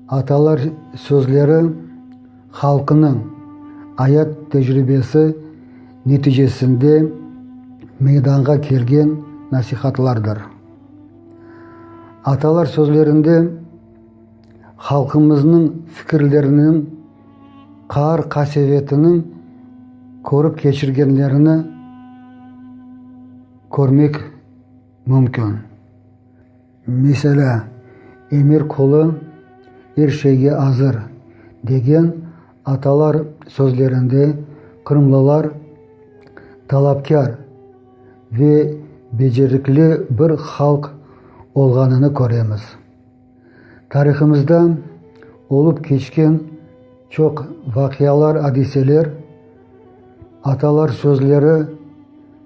Atalar sözleri halqnıñ ayat tecribesi neticesinde meydanğa kelgen nasihatlardır. Atalar sözlerinde halqımıznıñ fikirleriniñ, qaar-qasevetiniñ körip keçirgenlerini körmek mümkün. Meselâ, Emir qulı er şeyge azır, degen atalar sözlerinde qırımlılar talapkâr ve becerikli bir halq olğanını köremiz. Tarihımızda olıp keçken çoq vaqialar-adiseler, atalar sözleri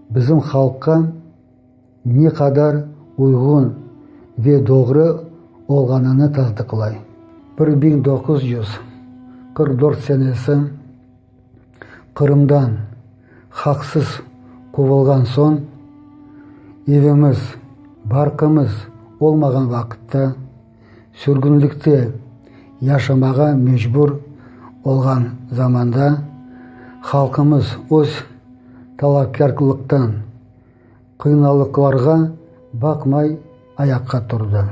bizim halqqa ne qadar uyğun ve doğru olğanını tasdıqlay. 1944 senesi Qırımdan haqsız quvulğan soñ, evimiz, barqımız olmağan vaqıtta, sürgünlikte yaşamağa mecbur olğan zamanda halqımız öz talapkârlıqtan, qıynalıqlarğa baqmay ayaqqa turdı.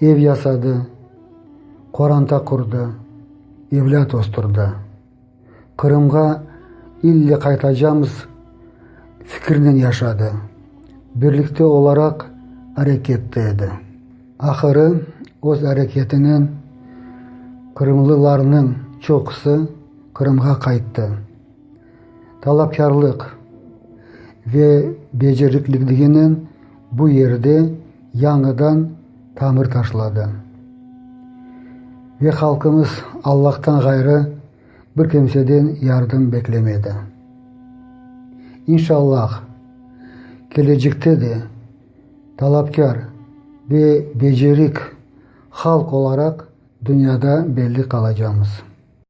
Ev yasadı, qoranta qurdı, evlât östürdi. Qırımğa ille qaytacamız fikirnen yaşadı, birlikte olaraq arekette edi. Ahırı öz areketinen qırımlılarnıñ çoqusı Qırımğa qayttı. Talapkârlıq ve becerikliliginen bu yerde yañıdan tamır taşladı. Ve halqımız Allahtan ğayrı bir kimseden yardım beklemedi. İnşallah, kelecekte de talapkâr ve becerik halq olaraq dünyada belli qalacamız.